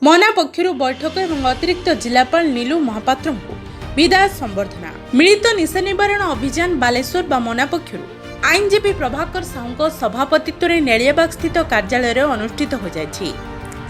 ମନା ପକ୍ଷରୁ ବୈଠକ ଏବଂ ଅତିରିକ୍ତ ଜିଲ୍ଲାପାଳ ନୀଲୁ ମହାପାତ୍ରଙ୍କୁ ବିଦାୟ ସମ୍ବର୍ଦ୍ଧନା। ମିଳିତ ନିଶା ନିବାରଣ ଅଭିଯାନ ବାଲେଶ୍ୱର ବା ମନା ପକ୍ଷରୁ ଆଇନଜୀବୀ ପ୍ରଭାକର ସାହୁଙ୍କ ସଭାପତିତ୍ୱରେ ନେଳିଆବାଗ ସ୍ଥିତ କାର୍ଯ୍ୟାଳୟରେ ଅନୁଷ୍ଠିତ ହୋଇଯାଇଛି।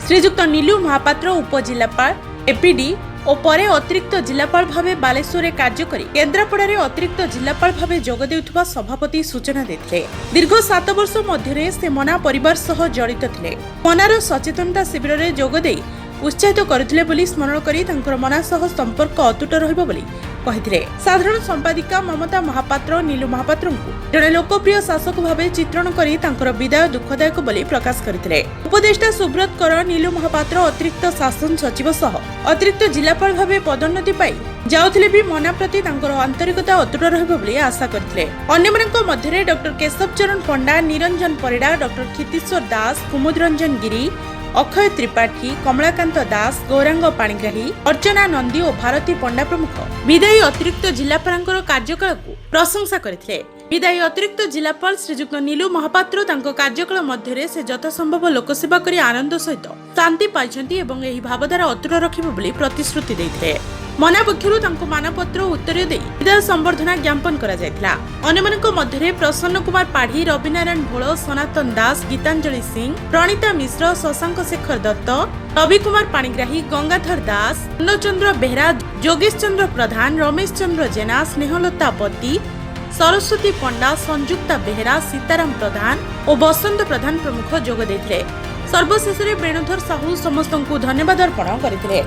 ଶ୍ରୀଯୁକ୍ତ ନୀଲୁ ମହାପାତ୍ର ଉପଜିଲ୍ଲାପାଳ, ଏପିଡି ଓ ପରେ ଅତିରିକ୍ତ ଜିଲ୍ଲାପାଳ ଭାବେ ବାଲେଶ୍ୱରରେ କାର୍ଯ୍ୟ କରି କେନ୍ଦ୍ରାପଡ଼ାରେ ଅତିରିକ୍ତ ଜିଲ୍ଲାପାଳ ଭାବେ ଯୋଗ ଦେଉଥିବା ସଭାପତି ସୂଚନା ଦେଇଥିଲେ। ଦୀର୍ଘ 7 ବର୍ଷ ମଧ୍ୟରେ ସେ ମନା ପରିବାର ସହ ଜଡ଼ିତ ଥିଲେ। ମନାର ସଚେତନତା ଶିବିରରେ ଯୋଗ ଦେଇ ଉତ୍ସାହିତ କରୁଥିଲେ ବୋଲି ସ୍ମରଣ କରି ତାଙ୍କର ମନା ସହ ସମ୍ପର୍କ ଅତୁଟ ରହିବ ବୋଲି କହିଥିଲେ। ସାଧାରଣ ସମ୍ପାଦିକା ମମତା ମହାପାତ୍ର ନୀଲୁ ମହାପାତ୍ରଙ୍କୁ ଜଣେ ଲୋକପ୍ରିୟ ଶାସକ ଭାବେ ଚିତ୍ରଣ କରି ତାଙ୍କର ବିଦାୟ ଦୁଃଖଦାୟକ ବୋଲି ପ୍ରକାଶ କରିଥିଲେ। ଉପଦେଷ୍ଟା ସୁବ୍ରତ କର ନୀଲୁ ମହାପାତ୍ର ଅତିରିକ୍ତ ଶାସନ ସଚିବ ସହ ଅତିରିକ୍ତ ଜିଲ୍ଲାପାଳ ଭାବେ ପଦୋନ୍ନତି ପାଇ ଯାଉଥିଲେ ବି ମନା ପ୍ରତି ତାଙ୍କର ଆନ୍ତରିକତା ଅତୁଟ ରହିବ ବୋଲି ଆଶା କରିଥିଲେ। ଅନ୍ୟମାନଙ୍କ ମଧ୍ୟରେ ଡକ୍ଟର କେଶବ ଚରଣ ପଣ୍ଡା, ନିରଞ୍ଜନ ପରିଡ଼ା, ଡକ୍ଟର କ୍ଷିତୀଶ୍ୱର ଦାସ, କୁମୁଦ ରଞ୍ଜନ ଗିରି, ଅକ୍ଷୟ ତ୍ରିପାଠୀ, କମଳାକାନ୍ତ ଦାସ, ଗୌରାଙ୍ଗ ପାଣିଗ୍ରାହୀ, ଅର୍ଚ୍ଚନା ନନ୍ଦୀ ଓ ଭାରତୀ ପଣ୍ଡା ପ୍ରମୁଖ ବିଦାୟୀ ଅତିରିକ୍ତ ଜିଲ୍ଲାପାଳଙ୍କର କାର୍ଯ୍ୟକାଳକୁ ପ୍ରଶଂସା କରିଥିଲେ। ବିଦାୟୀ ଅତିରିକ୍ତ ଜିଲ୍ଲାପାଳ ଶ୍ରୀଯୁକ୍ତ ନୀଲୁ ମହାପାତ୍ର ତାଙ୍କ କାର୍ଯ୍ୟକାଳ ମଧ୍ୟରେ ସେ ଯଥାସମ୍ଭବ ଲୋକସେବା କରି ଆନନ୍ଦ ସହିତ ଶାନ୍ତି ପାଇଛନ୍ତି ଏବଂ ଏହି ଭାବଧାରା ଅତୁଟ ରଖିବେ ବୋଲି ପ୍ରତିଶ୍ରୁତି ଦେଇଥିଲେ। ମନା ପକ୍ଷରୁ ତାଙ୍କୁ ମାନପତ୍ର ଓ ଉତ୍ତରୀୟ ଦେଇ ବିଦାୟ ସମ୍ବର୍ଦ୍ଧନା ଜ୍ଞାପନ କରାଯାଇଥିଲା। ଅନ୍ୟମାନଙ୍କ ମଧ୍ୟରେ ପ୍ରସନ୍ନ କୁମାର ପାଢୀ, ରବିନାରାୟଣ ଭୋଳ, ସନାତନ ଦାସ, ଗୀତାଞ୍ଜଳି ସିଂ, ପ୍ରଣୀତା ମିଶ୍ର, ଶଶାଙ୍କ ଶେଖର ଦତ୍ତ, ରବି କୁମାର ପାଣିଗ୍ରାହୀ, ଗଙ୍ଗାଧର ଦାସ, ପୂର୍ଣ୍ଣଚନ୍ଦ୍ର ବେହେରା, ଯୋଗେଶ ଚନ୍ଦ୍ର ପ୍ରଧାନ, ରମେଶ ଚନ୍ଦ୍ର ଜେନା, ସ୍ନେହଲତା ପତି, ସରସ୍ୱତୀ ପଣ୍ଡା, ସଂଯୁକ୍ତା ବେହେରା, ସୀତାରାମ ପ୍ରଧାନ ଓ ବସନ୍ତ ପ୍ରଧାନ ପ୍ରମୁଖ ଯୋଗ ଦେଇଥିଲେ। ସର୍ବଶେଷରେ ବେଣୁଧର ସାହୁ ସମସ୍ତଙ୍କୁ ଧନ୍ୟବାଦ ଅର୍ପଣ କରିଥିଲେ।